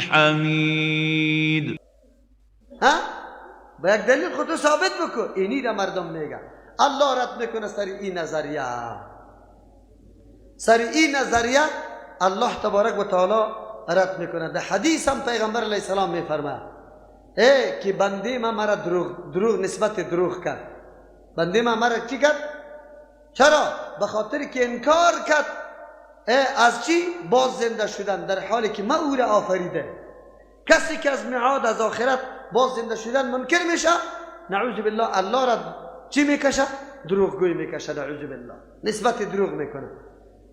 حمید. ها؟ با یک دلیل خودو ثابت بکن. اینی را مردم میگن. الله رد میکنه سر این نظریه، سر این نظریه الله تبارک و تعالی رد میکنه. در حدیث هم پیغمبر علیه السلام میفرماید ای که بنده ما مرا دروغ نسبت دروغ کرد. بنده ما مرا چی کرد؟ چرا؟ به خاطر که انکار کرد از چی؟ باز زنده شدن، در حالی که ما او را آفریده. کسی که از معاد، از آخرت باز زنده شدن منکر میشه، نعوذ بالله، الله را چی میکشه؟ دروغگوی میکشه، نعوذ بالله، نسبت دروغ میکنه.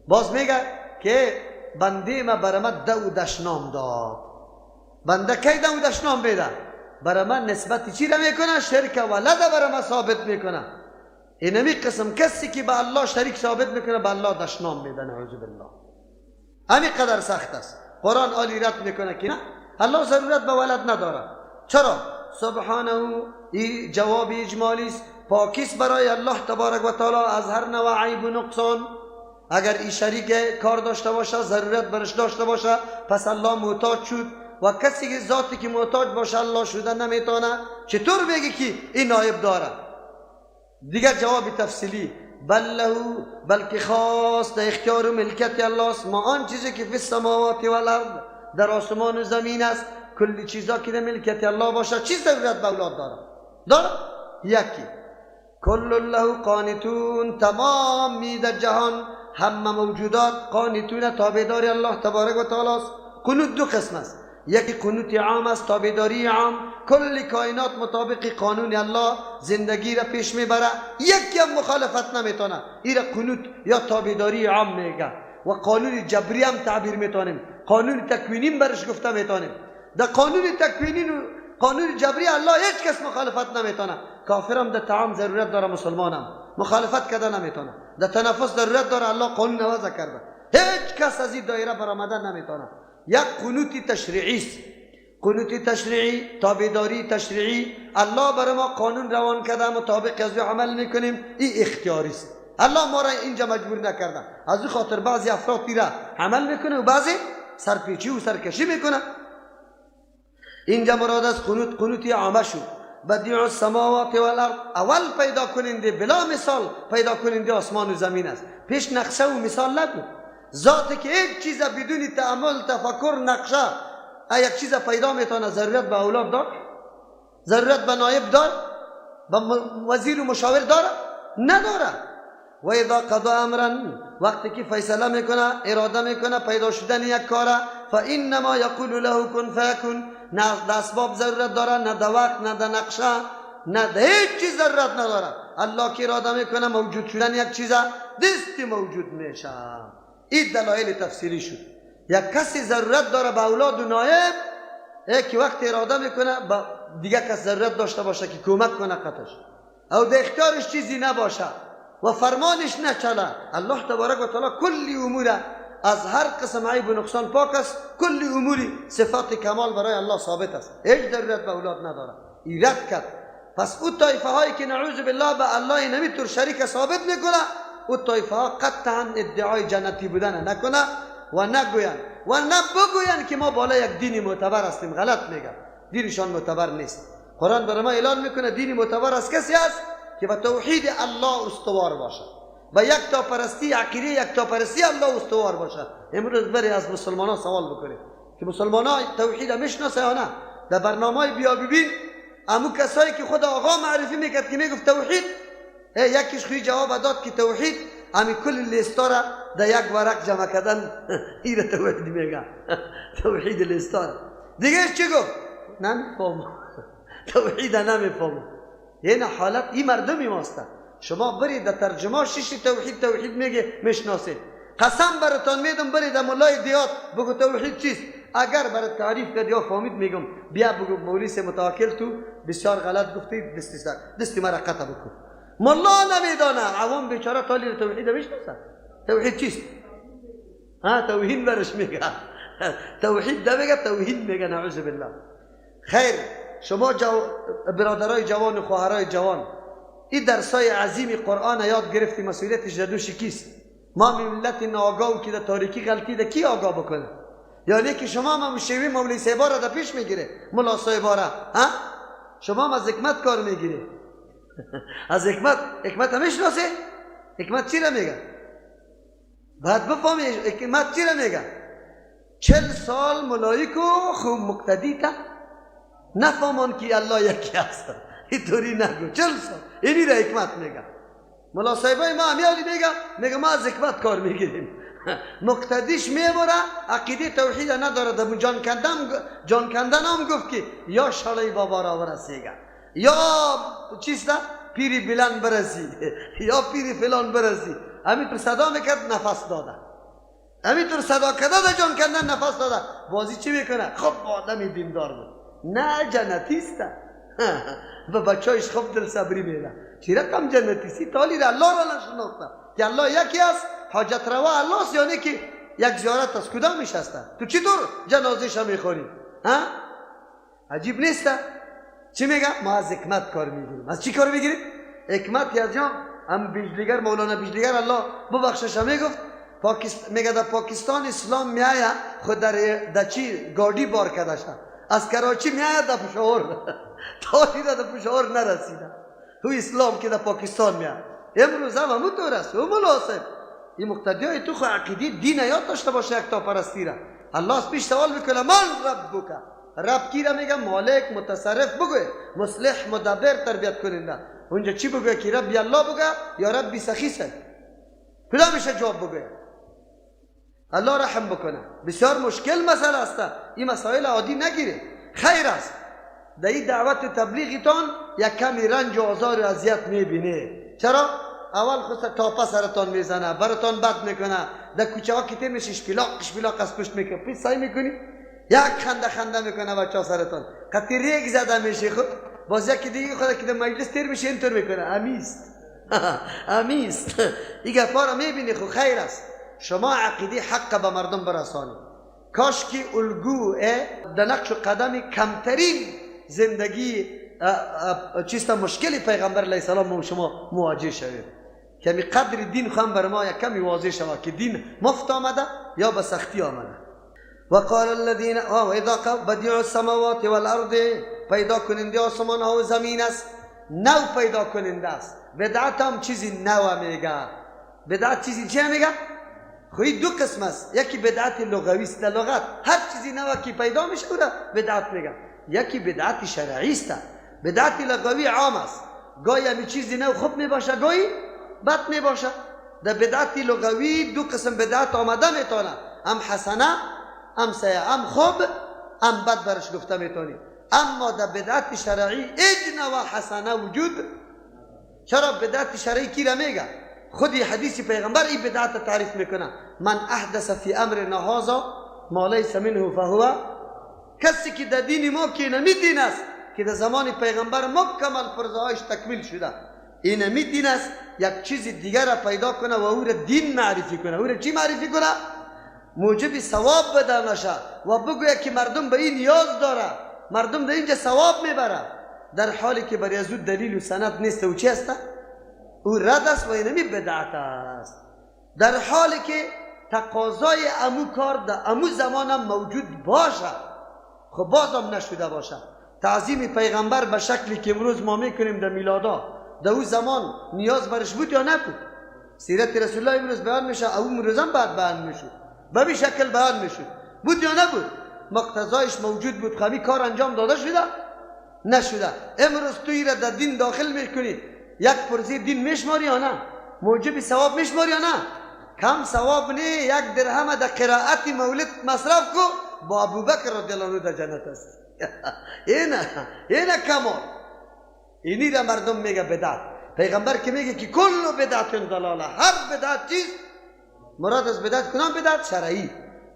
باز میگه که بنده ما برای من دو دشنام داد. بنده کی دو دشنام میده؟ برای من نسبت چی را میکنه؟ شرک ولد برای من ثابت میکنه. اینمی قسم کسی که به الله شریک ثابت میکنه به الله دشنام میده، نعوذ بالله. همین قدر سخت است. قرآن عالی رد میکنه که نه، الله ضرورت به ولد نداره. چرا؟ سبحانه، این جواب اجمالی است. پاکیست برای الله تبارک و تعالی از هر نوع عیب و نقصان. اگر این شریک کار داشته باشه، ضرورت برش داشته باشه، پس الله محتاج شد. و کسی که ذاتی که محتاج باشه الله شده نمیتونه. چطور بگی که این نایب داره؟ دیگر جواب تفصیلی، بل له، بلکه خاص در اختیار و ملکیت الله است. ما آن چیزی که فی السماوات والارض، در آسمان و زمین است، کلی چیزا که در ملکیت الله باشه، چی ضرورت به اولاد داره؟ داره؟ یکی کل له قانتون، تمام می در جهان همه موجودات قانتون، تابعدار الله تبارک و تعالی است. قنوت دو قسم است. یکی قنوت عام است، تابعداری عام، کل کائنات مطابق قانون الله زندگی را پیش میبره، یکی هم مخالفت نمیتونه. این را قنوت یا تابعداری عام میگه. و قانون جبری هم تعبیر میتونیم، قانون تکوینی برش گفته میتونیم. در قانون تکوینی و قانون جبری الله هیچ کس مخالفت نمیتونه. کافرم در طعام ضرورت داره، مسلمانم مخالفت کرده نمیتونه. در تنفس ضرورت داره، الله قانون وضع کرده، هیچ کس از این دایره برآمدن نمیتونه. یک قنوت تشریعی است. قنوت تشریعی، تابعداری تشریعی، الله برای ما قانون روان کرده، مطابق از او عمل میکنیم. این اختیاری است. الله ما را اینجا مجبور نکرده. از او خاطر بعضی افراد را عمل میکنه و بعضی سرپیچی و سرکشی میکنه. اینجا مراد از قنوت، قنوت عامه شد. بدیع السماوات والارض، اول پیدا کننده، بلا مثال پیدا کننده آسمان و زمین است. پیش نقشه و مثال نبود. ذاتی که یک چیز بدون تأمل، تفکر، نقشه یک چیز پیدا میتونه، ضرورت به اولاد دار؟ ضرورت به نایب دار؟ به وزیر و مشاور داره؟ نداره. و اذا قضا امرا، وقتی که فیصله میکنه، اراده میکنه پیدا شدن یک کاره، فانما یقول له کن فیکون. نه در اسباب ضرورت داره، نه در وقت، نه در نقشه، نه در هیچ چیز ضرورت نداره. الله که اراده میکنه موجود شدن یک چیز، دستی موجود میشه. این دلایل تفسیری شد. یک کسی ضرورت داره به اولاد و نایب، که وقت اراده میکنه با دیگه کس ضرورت داشته باشه که کمک کنه قطش، او در اختیارش چیزی نباشه و فرمانش نچله. الله تبارک و تعالی کلی امور از هر قسم عیب و نقصان پاک است. کل اموری صفات کمال برای الله ثابت است. هیچ ضرورت به اولاد نداره. این رد کرد. پس او طایفه هایی که نعوذ بالله به الله نمیتور شریک ثابت میکنه، او طایفه ها قطعا ادعای جنتی بودن نکنه و نگوین و نه بگوین که ما بالا یک دین معتبر هستیم. غلط میگن، دینشان معتبر نیست. قرآن برای ما اعلان میکنه دین معتبر از کسی است که به توحید الله استوار باشه، به یک تا پرستی، عقیده یک تا پرستی الله استوار باشه. امروز بری از مسلمان ها سوال بکنید که مسلمان ها توحید میشناسه یا نه؟ در برنامه بیا ببین امو کسایی که خود آقا معرفی میکرد که میگفت توحید، یکیش خوی جواب داد که توحید امی کل لیستا را در یک ورق جمع کردن، این توحید میگه. توحید لیستا. دیگه چی گفت؟ نمیفهمم، توحید نمیفهمم. این حالت این مردمی ماسته. شما برید در ترجمه شش توحید توحید میگه میشناسید. قسم براتون میدم برید در مولای دیات بگو توحید چیست. اگر برات تعریف کرد یا فهمید میگم بیا بگو مولوی متوکل تو بسیار غلط گفتی، دستی مرا قطع بکن. ملا نمیدانه، عوام بیچاره تالی توحید میشناسه. توحید چیست؟ ها توهین برش میگه. توحید نمیگه، توهین میگه، نعوذ بالله. خیر، شما برادرای جوان و خواهرای جوان، این درسای عظیم قرآن یاد گرفتی، مسئولیتش در دوش کیست؟ ما ملت ناآگاه که در تاریکی غلطی ده کی آگاه بکنه؟ یعنی که شما هم شیوه مولوی صاحبا را در پیش میگیره، ملا صاحبا را، ها؟ شما هم از حکمت کار میگیره. از حکمت، حکمت هم میشناسه؟ حکمت چی را میگه؟ باید بفهمی حکمت چی را میگه. 40 سال ملائکو خوب مقتدی تا نفهمان که الله یکی است. اینطوری نگو. 40 سال اینی را حکمت میگه. ملا صاحبای ما همیالی میگه، میگه ما از حکمت کار میگیریم. مقتدیش میبره عقیده توحید نداره. در جان کندن، جان کندن هم گفت که یا شاله بابا را برسیگه، یا چیست پیری بلند برسی، یا پیری فلان برسی. همینطور صدا میکرد نفس داده، همینطور صدا کرده در جان کندن نفس داده. بازی چی میکنه؟ خب آدمی دیندار بود، نه جنتیست. و بچهایش خوب دل صبری میده. چی رقم جنتیستی؟ تالی را الله را نشناخته که الله یکی است، حاجت روا الله است، یعنی که یک زیارت از کدامش هسته؟ تو چطور جنازهش میخوری؟ ها؟ عجیب نیست؟ چی میگه؟ ما از حکمت کار میگیریم. از چی کار میگیریم؟ حکمت از جا هم بیجلیگر، مولانا بیجلیگر الله ببخشش میگفت میگه در پاکستان اسلام میآید، خود در چی گاډی بار کرده شد، از کراچی میآید در پشاور، تا در پشاور نرسیده. تو اسلام که در پاکستان میآید امروز هم همونطور است. او ملا صاحب این مقتدی های تو خو عقیده دین یاد داشته باشه، یک تا پرستی را. الله از پیش سوال میکنه من ربک، رب کی را میگه؟ مالک، متصرف بگوی، مصلح، مدبر، تربیت کننده. اونجا چی بگوی؟ که ربی الله بگه یا ربی سخی سه؟ کدامش جواب بگوی؟ الله رحم بکنه. بسیار مشکل مسئله است. این مسائل عادی نگیره، خیر است. در این دعوت و تبلیغتان یک کمی رنج و آزار و اذیت میبینه. چرا؟ اول خود تاپه سرتان میزنه، براتان بد میکنه، در کوچه ها که تیر میشه شپیلاق شپیلاق از پشت میکنه، پیش سعی میکنی یک خنده خنده میکنه بچه ها سرتان، قطی ریگ زده میشه. خود باز یکی دیگه خود که در مجلس تیر میشه اینطور میکنه، امیست امیست. این گپا را میبینی. خو خیر است. شما عقیده حق به مردم برسانید. کاش که الگو در نقش و قدم کمترین زندگی چیست مشکل پیغمبر علیه السلام شما مواجه شوید. کمی قدر دین خواهم بر ما یک کمی واضح شود که دین مفت آمده یا به سختی آمده. وقال الذين اذا بدیع السماوات والارض، پیدا کننده آسمان ها و زمین است، نو پیدا کننده است. بدعت هم چیزی نو میگه. بدعت چیزی چه میگه؟ خو دو قسم است. یکی بدعت لغوی است، در لغت هر چیزی نو که پیدا میشه او را بدعت میگه. یکی بدعت شرعی است. بدعت لغوی عام است، گاهی همی چیزی نو خوب میباشه، گاهی بد میباشه. در بدعت لغوی دو قسم بدعت آمده میتونه، هم حسنه هم سیئه، هم خوب هم بد برش گفته میتونی. اما در بدعت شرعی هیچ نوع حسنه وجود. چرا بدعت شرعی کی را میگه؟ خودی حدیث پیغمبر این بدعت تعریف میکنه، من احدث فی امرنا هذا ما لیس منه فهو. کسی که در دین ما که نمی دین است که در زمان پیغمبر مکمل فرضهایش تکمیل شده، این نمی دین است، یک چیز دیگر را پیدا کنه و او را دین معرفی کنه. او را چی معرفی کنه؟ موجب ثواب بده نشه و بگوید که مردم به این نیاز داره، مردم در اینجا ثواب میبره، در حالی که برای از او دلیل و سند نیست. او چی است؟ او رد است و اینمی بدعت است. در حالی که تقاضای امو کار در امو زمان هم موجود باشه، خب بازم نشده باشه. تعظیم پیغمبر به شکلی که امروز ما میکنیم در میلادا، در او زمان نیاز برش بود یا نبود؟ سیرت رسول الله امروز بیان میشه، او امروز هم بعد بیان میشد، به این شکل بیان میشد، بود یا نبود؟ مقتضایش موجود بود. خب کار انجام داده شده نشده. امروز تو را در دین داخل میکنی، یک پرزه دین میشماری یا نه؟ موجب ثواب میشماری یا نه؟ کم ثواب نه، یک درهم در قرائت مولد مصرف کو، با ابوبکر رضی الله عنه در جنت است. اینه کمال. اینی را مردم میگه بدعت. پیغمبر که میگه که کل بدعت ضلاله، هر بدعت چیز مراد از بدعت کدام بدعت؟ شرعی.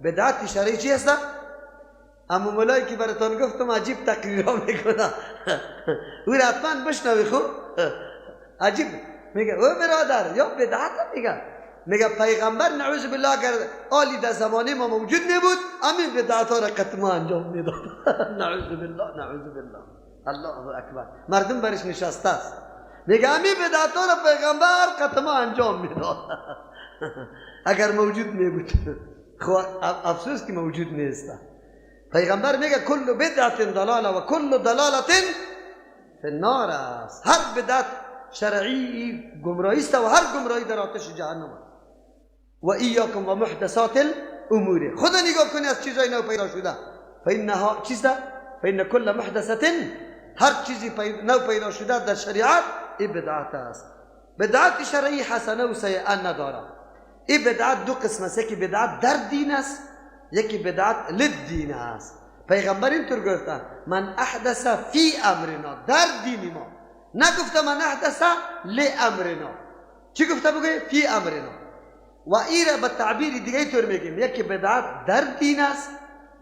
بدعت شرعی چی است؟ اما مولایی که براتون گفتم عجیب تقریرا میکنه، او را حتما بشنوی. خب عجیب میگه او برادر یا بدعت میگه، میگه پیغمبر نعوذ بالله اگر آلی در زمانه ما موجود نبود همین بدعت ها را قطعا انجام میداد. نعوذ بالله، نعوذ بالله. الله اکبر. مردم برش نشسته است، میگه همین بدعت ها را پیغمبر قطعا انجام میداد اگر موجود نبود. خب افسوس که موجود نیست. پیغمبر میگه کل بدعت ضلاله و کل ضلاله فی النار است. هر بدعت شرعی گمراهی است و هر گمراهی در آتش جهنم است. و ایاکم و محدثات الامور. خدا نگاه کنی از چیزای نو پیدا شده، فانها چیست؟ فان کل محدثه، هر چیزی نو پیدا شده در شریعت این بدعت است. بدعت شرعی حسنه و سیئه نداره. این بدعت دو قسم است، یکی بدعت در دین است، یکی بدعت للدین است. پیغمبر اینطور گفته من احدث فی امرنا، در دین ما. نگفته من احدث لامرنا. چی گفته؟ بگه فی امرنا. و ایره به تعبیر دیگه اینطور میگیم، یکی بدعت در دین است،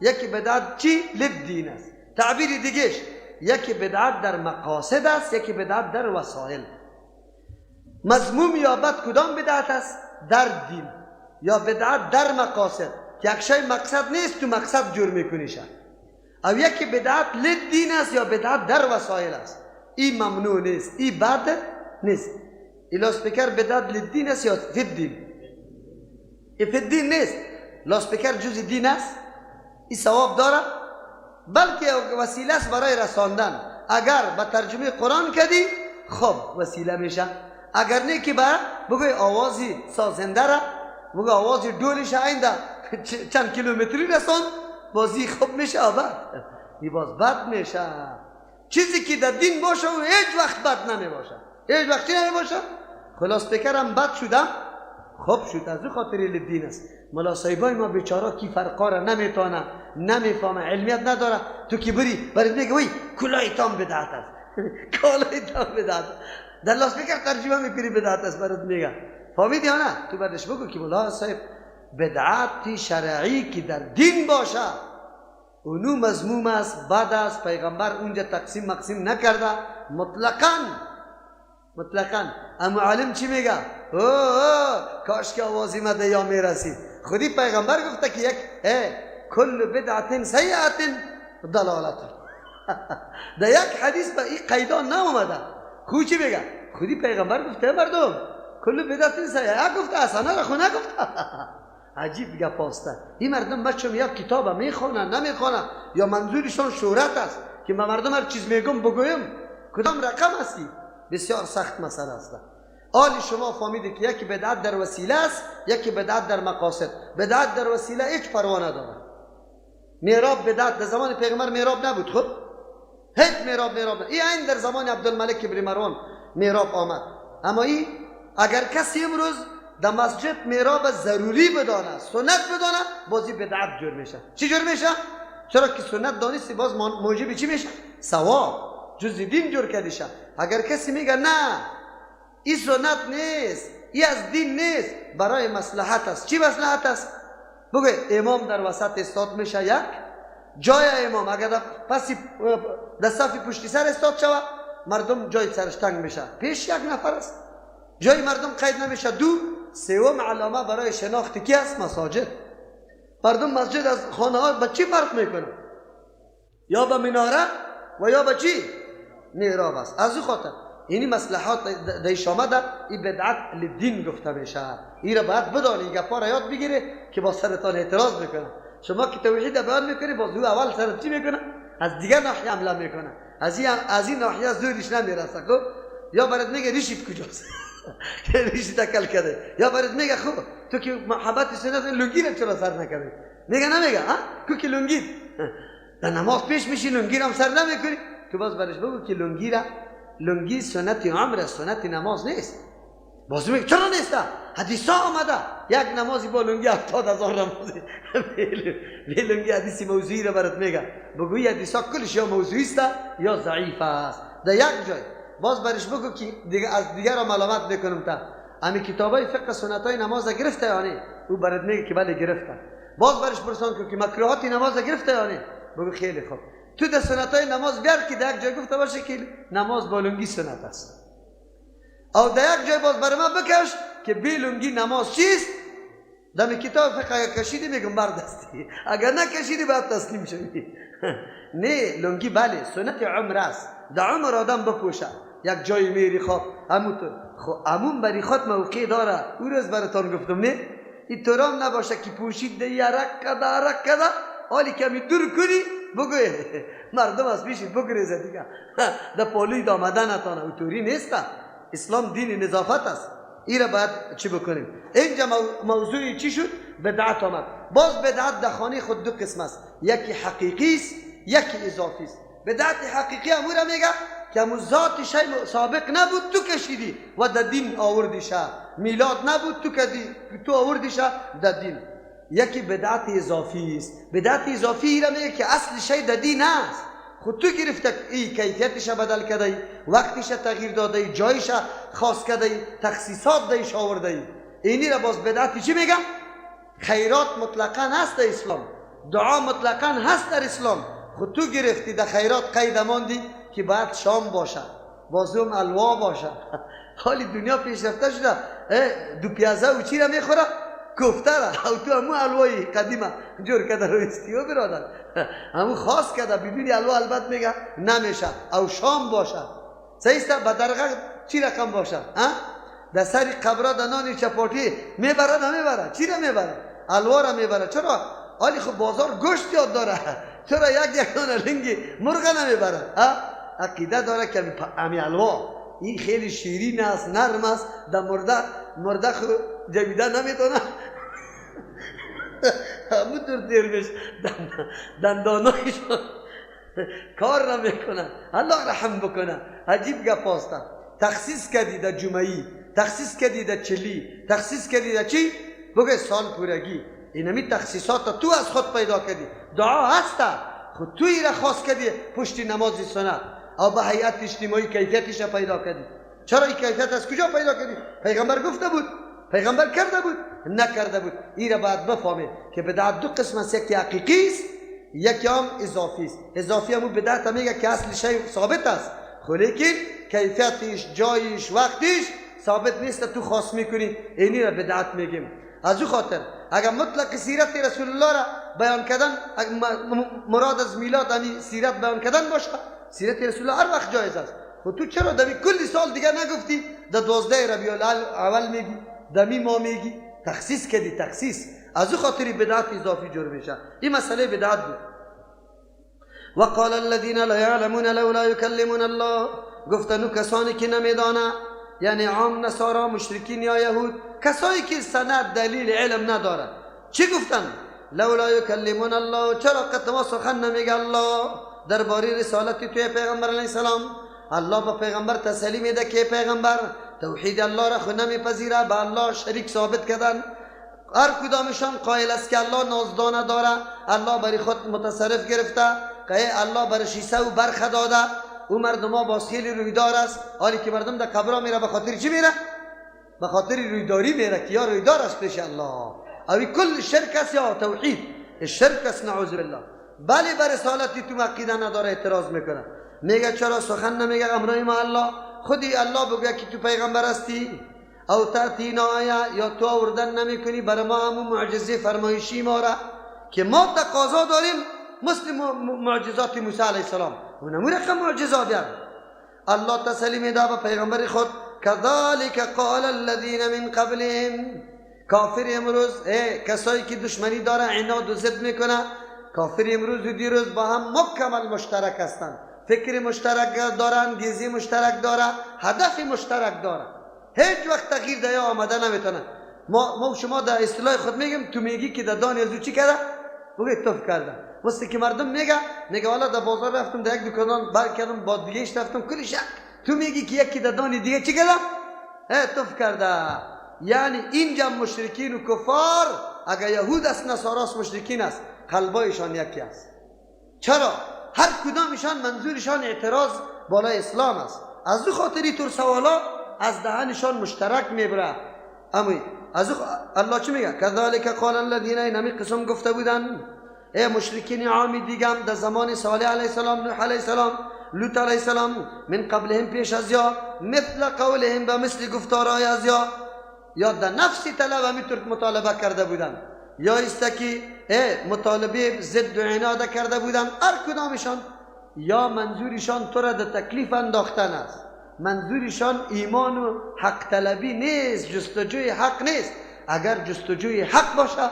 یکی بدعت چی؟ للدین است. تعبیر دیگهش یکی بدعت در مقاصد است، یکی بدعت در وسایل. مذموم یا بد کدام بدعت است؟ در دین یا بدعت در مقاصد که یک شی مقصد نیست تو مقصد جور میکنیشه. او یکی بدعت للدین است یا بدعت در وسایل است. این ممنوع نیست، این بد نیست. این لاسپیکر بدعت للدین است یا فی الدین؟ این فی الدین نیست. لاسپیکر جز دین است، این ثواب داره، بلکه وسیله است برای رساندن. اگر به ترجمه قرآن کدی خب وسیله میشه، اگر نه که بگوی آوازی سازنده را، بگوی آوازی دولش آینده چند کیلومتری رسان، بازی خوب میشه، آباد این باز بد میشه. چیزی که در دین باشه و هیچ وقت بد نمی باشه، هیچ وقت چی نمی باشه. خلاص فکرم بد شدم خوب شد، از او خاطر دین است. ملا صاحبای ما بیچاره کی فرقا را نمیتونه، نمیفهمه، علمیت نداره. تو کی بری برات میگه وای کلای تام بدعت است، کلای تام بدعت. در لاس فکر ترجمه میکنی بدعت است برات میگه. فهمیدی یا نه؟ تو بعدش بگو که ملا صاحب بدعت شرعی که در دین باشه اونو مذموم است، بد است. پیغمبر اونجا تقسیم مقسیم نکرده مطلقاً، مطلقاً. اما عالم چی میگه؟ اوه کاش که آوازی مده یا میرسید. خودی پیغمبر گفته که یک کل بدعت سیئه ضلالت. در یک حدیث به این قیدا نامده. خو چی میگه؟ خودی پیغمبر گفته مردم کل بدعت سیئه گفته، حسنه را خو نگفته. عجیب گپ است. این مردم بچم یا کتاب میخوانن نمیخوانن، یا منظورشان شهرت است که من مردم هر چیز میگم بگویم. کدام رقم هستی؟ بسیار سخت مسئله است. آل شما فهمیده که یکی بدعت در وسیله است، یکی بدعت در مقاصد. بدعت در وسیله هیچ پروا نداره. میراب بدعت در زمان پیغمبر میراب نبود، خب هیچ میراب نبود. این عین در زمان عبدالملک بن مروان میراب آمد. اما این اگر کسی امروز در مسجد میراب ضروری بدانه، سنت بدانه، بازی بدعت جور میشه. چی جور میشه؟ چرا که سنت دانستی باز موجب چی میشه؟ ثواب، جز دین جور کردیشه. اگر کسی میگه نه این سنت نیست، این از دین نیست، برای مصلحت است. چی مصلحت است؟ بگه امام در وسط استاد میشه، یک جای امام اگر پس در صف پشتی سر استاد شود مردم جای سرش تنگ میشه، پیش یک نفر است، جای مردم قید نمیشه. دو سوم علامه برای شناخت کی است؟ مساجد. مردم مسجد از خانه ها با چی فرق میکنه؟ یا به مناره و یا به چی؟ محراب است. از او خاطر اینی مصلحات دیش آمده، این بدعت لدین گفته میشه. این را باید بدانی، این گپا را یاد بگیره که با سرطان اعتراض میکنه. شما که توحید بیان میکنی باز او اول سرت چی میکنه؟ از دیگر ناحیه حمله میکنه، از این ناحیه زورش نمیرسه. خب یا برات میگه ریشت کجاست؟ ریشت تکل کرده. یا برات میگه خب تو که محبت سنت لنگی را چرا سر نکردی؟ میگه نمیگه ها کو که لنگی در نماز پیش میشی لنگی را سر نمیکنی. تو باز برش بگو که لنگی را، لنگی سنت عمر است، سنت نماز نیست. باز میگه چرا نیست؟ حدیث آمده یک نمازی با لنگی 70,000 نمازی بی لنگی. حدیث موضوعی را برات میگه. بگویی حدیث ها کلش یا موضوعی است یا ضعیف است. در یک جای باز برش بگو که دیگه از دیگر را ملامت میکنم تا امی کتابای فقه سنتای نماز گرفته یا نه؟ او برات میگه که بله گرفته. باز برش پرسان که مکروهات نماز گرفته یا نه؟ بگو خیلی خوب تو در سنتای نماز بیار که در یک جای گفته باشه که نماز با لنگی سنت است، او در یک جای باز برای من بکش که بی لنگی نماز چیست؟ دم کتاب فقه اگر کشیدی میگم بردستی، اگر نکشیدی باید تسلیم شوی. نه لنگی بله سنت عمر است، در عمر آدم بپوشه. یک جای میری خب همونطور خب همون بری خود موقع داره. او روز براتان گفتم نه این طورام نباشه که پوشید ده عرق کده عرق کده، حالی کمی دور کنی بگو مردم از پیشی بگریزه دیگه، ده پالوی دامده نتانه. او طوری نیست. اسلام دین نظافت است. این را باید چی بکنیم؟ اینجا موضوع چی شد؟ بدعت آمد. باز بدعت در خانه خود دو قسم است، یکی حقیقی است، یکی اضافی است. بدعت حقیقی امو را میگه که امو ذات شی سابق نبود تو کشیدی و در دین آوردی شه، میلاد نبود تو کدی تو آوردی شه در دین. یکی بدعت اضافی است. بدعت اضافی را میگه که اصل شی در دین است، خود تو گرفته ای کیفیتش بدل کردی، وقتش تغییر دادی، جایش خاص کردی، تخصیصات دیش آوردی. اینی را باز بدعت چی میگه؟ خیرات مطلقا هست در اسلام، دعا مطلقا هست در اسلام، خود تو گرفتی در خیرات قید ماندی که باید شام باشه، بازوم الوا باشه. حالی دنیا پیشرفته شده، دو پیازه و چی را میخوره؟ کوفته را. او تو همو الوای قدیمه جور کرده رو استیو برادر، همو خاص کرده بدون الوا البته میگه نمیشه، او شام باشه. صحیح است؟ به درغه چی رقم باشه؟ در سر قبرا در نان چپاتی میبره نمیبره؟ چی را میبره؟ الوا را میبره. چرا؟ حالی خب بازار گوشت یاد داره، چرا یک یک دانه لنگی مرغ نمیبره؟ عقیده داره که امی الوا این خیلی شیرین است، نرم است، در مرده خو جویده نمیتونه، همونطور دیر میشه دندانایشون کار نمیکنه. الله رحم بکنه. عجیب گپ است. تخصیص کردی در جمعی، تخصیص کردی در چلی، تخصیص کردی در چی؟ بگه سال پورگی. اینمی تخصیصات تو از خود پیدا کردی. دعا هسته، خود توی را خاص کردی پشت نماز سنت او به هیئت اجتماعی کیفیتش پیدا کردی. چرا این کیفیت از کجا پیدا کردی؟ پیغمبر گفته بود، پیغمبر کرده بود، نکرده بود. این را باید بفهمید که بدعت دو قسم است، یکی حقیقی است، یکی هم اضافی است. اضافی همون بدعت میگه که اصل شی ثابت است، خو لیکن کیفیتش، جایش، وقتش ثابت نیست، تو خاص میکنی، اینی را بدعت میگیم. از او خاطر اگر مطلق سیرت رسول الله را بیان کردن، مراد از میلاد همی سیرت بیان کردن باشه، سیرت رسول الله هر وقت جایز است. خو تو چرا دمی کلی سال دیگه نگفتی؟ در 12 ربیع الاول میگی، دمی ما میگی، تخصیص کردی، تخصیص. از او خاطر بدعت اضافی جور میشه. این مسئله بدعت بود. وقال الذين لا يعلمون لولا يكلمون الله، گفتنو کسانی که نمیدانه، یعنی عام نصارا، مشرکین یا یهود، کسایی که سند دلیل علم نداره، چی گفتن؟ لولا یکلمون الله، چرا قط ما سخن نمیگه الله درباره رسالت توی پیغمبر علیه السلام؟ الله به پیغمبر تسلی میده که پیغمبر توحید الله را خو نمیپذیره، به الله شریک ثابت کردن. هر کدامشان قائل است که الله نازدانه داره، الله برای خود متصرف گرفته، که الله برای شیسه و برخه داده. او مردم ها باز خیلی رویدار است، حالی که مردم در قبرها میره به خاطر چی میره؟ به خاطر رویداری میره که یا رویدار است پیش الله. اوی کل شرک است یا توحید؟ شرک است، نعوذ بالله. بله بر رسالتی تو عقیده نداره، اعتراض میکنه، میگه چرا سخن نمیگه امرای ما الله؟ خودی الله بگه که تو پیغمبر هستی، او تأتینا آیه، یا تو آوردن نمیکنی بر ما همون معجزه فرمایشی ما را که ما تقاضا داریم، مثل معجزات موسی علیه السلام، اونمو رقم معجزات بیار. الله تسلی میده به پیغمبر خود، کذالک قال الذین من قبلهم. کافر امروز، کسایی که دشمنی داره، عناد و ضد میکنه، کافر امروز و دیروز با هم مکمل مشترک هستند، فکر مشترک دارن، گیزی مشترک داره، هدف مشترک داره، هیچ وقت تغییر در آمده نمیتونه. ما شما در اصطلاح خود میگیم تو میگی که در دان از چی کرده؟ بگه تف کرده. مثل که مردم میگه والا در بازار رفتم، در یک دکان بر کردم، با دیگهش رفتم، کلی شک. تو میگی که یکی در دان دیگه چی کرده؟ تف کرده. یعنی اینجا مشرکین و کفار، اگر یهود است، نصاراست، مشرکین است، قلبایشان یکی است. چرا؟ هر کدامشان منظورشان اعتراض بالای اسلام است. از او خاطری تور سوالا از دهنشان مشترک میبره. اما از الله چی میگه؟ کذالک قال الذین، این همی قسم گفته بودن ای مشرکین عامی دیگم در زمان صالح علیه السلام، نوح علیه السلام، لوط علیه السلام، من قبلهم پیش از یا، مثل قولهم به مثل گفتارهای از یا در نفس طلب همی مطالبه کرده بودن، یا استکی مطالبه ضد و عناد کرده بودن. هر کدامشان یا منظورشان تو را در تکلیف انداختن است، منظورشان ایمان و حق طلبی نیست، جستجوی حق نیست. اگر جستجوی حق باشه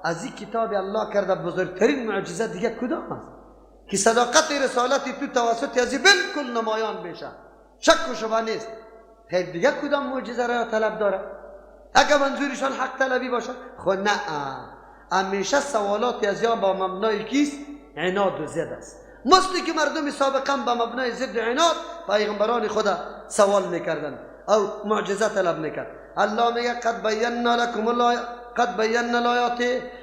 از این کتاب الله کرده بزرگترین معجزه دیگه کدام است که صداقت رسالت تو توسط از بالکل نمایان میشه، شک و شبه نیست. خیر دیگه کدام معجزه را طلب داره؟ اگر منظورشان حق طلبی باشه خب نه، همیشه سوالات از یا با مبنای کیست؟ عناد و ضد است. مثل که مردم سابقا با مبنای ضد عناد پیغمبران خدا سوال میکردن او معجزه طلب میکرد. الله میگه قد بینا لکم الله قد بینا الآیات،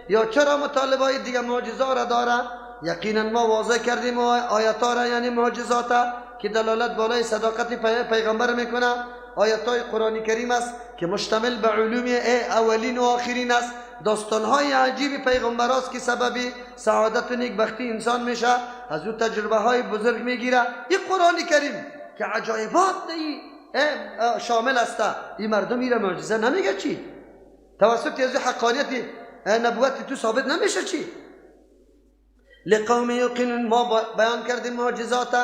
یا چرا مطالبه های دیگه معجزه را داره؟ یقینا ما واضح کردیم آیات را، یعنی معجزات که دلالت بالای صداقت پیغمبر میکنه. آیات های قرآن کریم است که مشتمل به علوم اولین و آخرین است، داستان های عجیب پیغمبر است که سبب سعادت و نیکبختی انسان میشه، از او تجربه های بزرگ میگیره. این قرآن کریم که عجایبات شامل است، این مردم ایره معجزه نمیگه چی؟ توسط از حقانیت نبوت تو ثابت نمیشه چی؟ لقوم یوقنون، ما بیان کردیم معجزات،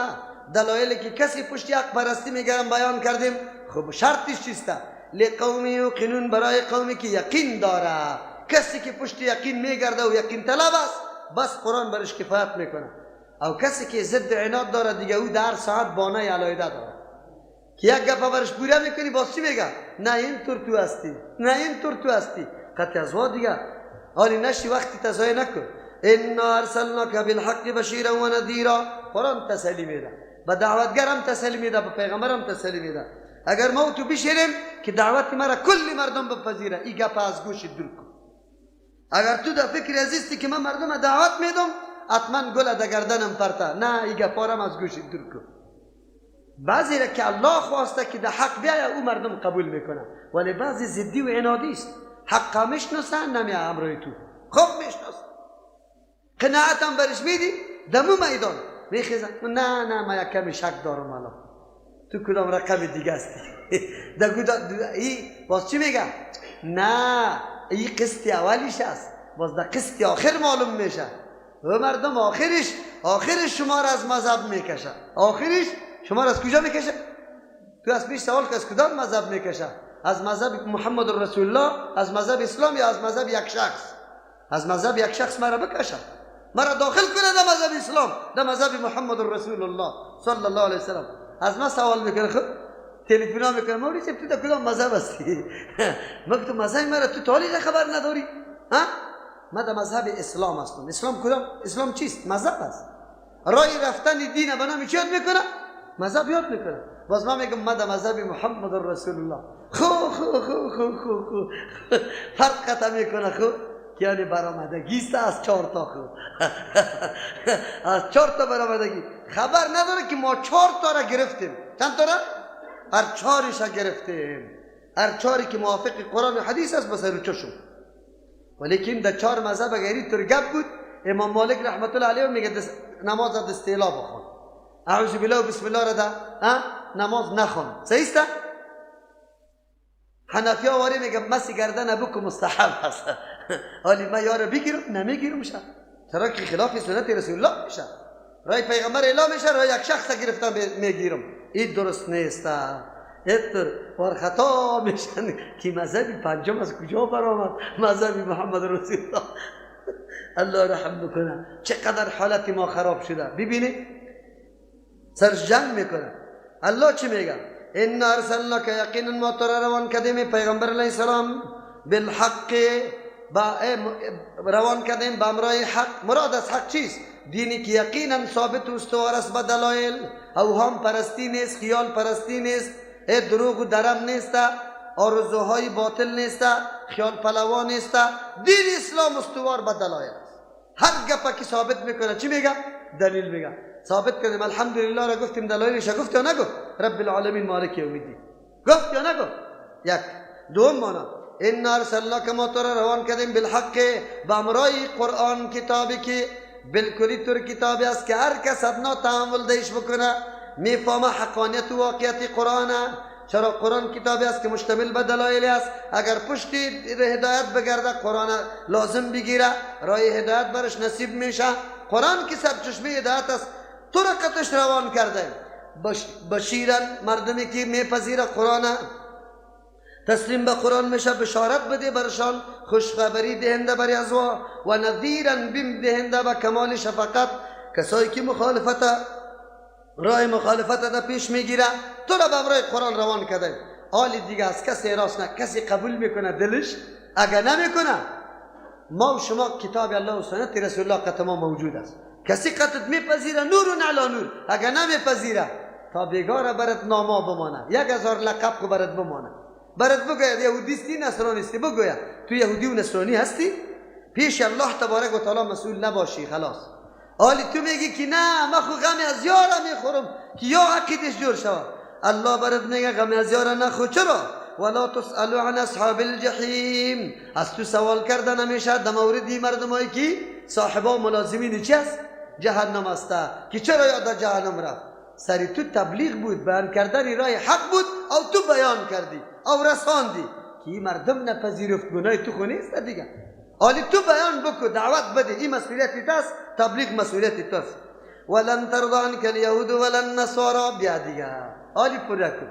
دلایلی که کسی پشت حق پرستی میگرم بیان کردیم. خب شرطش چیست؟ لقوم یوقنون، برای قومی که یقین داره. کسی که پشت یقین میگرده و یقین طلب است بس قرآن برش کفایت میکنه. او کسی که ضد عناد داره دیگه او در ساعت بانه علایده داره که یک گپه برش پوره میکنی باز چی میگه؟ نه اینطور تو هستی، نه اینطور تو هستی، قطع از وا دیگه حالی نشی وقتی تضایع نکن. انا ارسلناک بالحق بشیرا و نذیرا، قرآن تسلی میده، به دعوتگرم تسلی میده، به پیغمبرم تسلی میده. اگر ما تو بشیریم که دعوت مرا کل مردم بپذیره، این گپ از گوش دور کن. اگر تو در فکر عزیزی که من مردم دعوت میدم حتما گل در گردنم پرته، نه این گپارم از گوش دور کن. بعضی را که الله خواسته که در حق بیایه او مردم قبول میکنه، ولی بعضی ضدی و عنادی است، حق میشناسن نمیه همراه تو، خوب میشناسن، قناعت هم برش میدی دمو میدان میخیزن، نه نه من یک کمی شک دارم الان تو کدام رقم دیگه هستی. ای باز چی میگه؟ نه این قسط اولیش است، باز در قسط آخر معلوم میشه و مردم آخرش شما را از مذهب میکشه. آخرش شما را از کجا میکشه؟ تو از پیش سوال که از کدام مذهب میکشه؟ از مذهب محمد رسول الله، از مذهب اسلام، یا از مذهب یک شخص؟ از مذهب یک شخص مرا بکشه، مرا داخل کنه در مذهب اسلام، در مذهب محمد رسول الله صلی الله علیه وسلم. از ما سوال میکنه، خب تلفن میکنه، مولوی صاحب تو در کدام مذهب هستی؟ ما گفتم مذهب مرا تو تالی خبر نداری؟ ها؟ ما در مذهب اسلام هستم. اسلام کدام؟ اسلام چیست؟ مذهب است. رای رفتن دین به نام چی یاد میکنه؟ مذهب یاد میکنه. باز ما میگم ما در مذهب محمد رسول الله. خو خو خو خو خو خو فرق قطع میکنه. خو یعنی برآمدگی است از چهار تا، خو از چهار تا برآمدگی خبر نداره که ما چهار تا را گرفتیم. چند تا را؟ هر چهارش را گرفتیم، هر چهاری که موافق قرآن و حدیث است بس رو چشم. ولیکن در چهار مذهب اگر طور گپ بود، امام مالک رحمت الله علیه میگه نماز از استعلا بخوان، اعوذ بالله و بسم الله را ده نماز نخوان، صحیح است؟ حنفی ها واری میگه مسی گردن بکن مستحب است، حالی ما یارو بگیرم نمیگیرم شه، چرا که خلاف سنت رسول الله میشه، رای پیغمبر اعلام میشه، رای یک شخص گرفتم میگیرم، این درست نیست. اینطور بار خطا میشن که مذهبی پنجم از کجا برآمد؟ مذهبی محمد رسول الله. الله رحم بکنه چقدر حالت ما خراب شده. ببینید سرش جنگ میکنه. الله چی میگه؟ انا ارسلناک، یقینا ما تو را روان کردیم پیغمبر علیه السلام، بالحق، با روان کردیم به امرای حق. مراد از حق چیست؟ دینی که یقینا ثابت و استوار است به دلایل، اوهام پرستی نیست، خیال پرستی نیست، دروغ و درم نیست، آرزوهای باطل نیست، خیال پلوا نیست. دین اسلام استوار به دلایل است. هر گپا که ثابت میکنه چی میگه؟ دلیل میگه. ثابت کردیم الحمدلله را گفتیم، دلایلش گفت یا نگفت؟ رب العالمین مالک یوم الدین گفت یا نگفت؟ یک. دوم معنا انا ارسلناک، ما تو را روان کردیم بالحق، به امرای قرآن، کتابی که بالکلی تر کتابی است که هر کس ادنا تحمل دیش بکنه میفهمه حقانیت و واقعیت قرآن. چرا قرآن کتابی است که مشتمل به دلایل است، اگر پشت هدایت بگرده قرآن لازم بگیره، رای هدایت برش نصیب میشه. قرآن که سرچشمه هدایت است، تو را قطش روان کرده. بشیرن، مردمی که میپذیره قرآن، تسلیم به قرآن میشه، بشارت بده برشان، خوشخبری دهنده بر ازوا، و نذیرا بیم دهنده به کمال شفقت. کسایی که مخالفت راه مخالفت ده پیش میگیره، تو را به امرای قرآن روان کرده. حال دیگه از کسی راست نه، کسی قبول میکنه دلش، اگر نمیکنه ما و شما کتاب الله و سنت رسول الله قط ما موجود است. کسی قطت میپذیره نور علی نور، اگر نمیپذیره تا بیگاره برات ناما بمانه، 1000 لقب خو برات بمانه، برات بگوید یهودیستی نصرانیستی، بگوید تو یهودی و نصرانی هستی، پیش الله تبارک و تعالی مسئول نباشی خلاص. حالی تو میگی که نه من خو غم از یارم میخورم که یا عقیدش جور شود، الله برات میگه غم از یار نخو. چرا؟ ولا تسألوا عن اصحاب الجحیم. از تو سوال کرده نمیشه در مورد مردمایی که صاحبا ملازمین چی است؟ جهنم است، که چرا یاد جهنم رفت؟ سری تو تبلیغ بود، بیان کردن راه حق بود، او تو بیان کردی او رساندی که این مردم نپذیرفت، گناه تو خو نیست دیگه. حالی تو بیان بکو، دعوت بده، این مسئولیت توست، تبلیغ مسئولیت توست. ولن ترضى عنك اليهود ولا النصارى. بیا دیگه حالی پوره کن.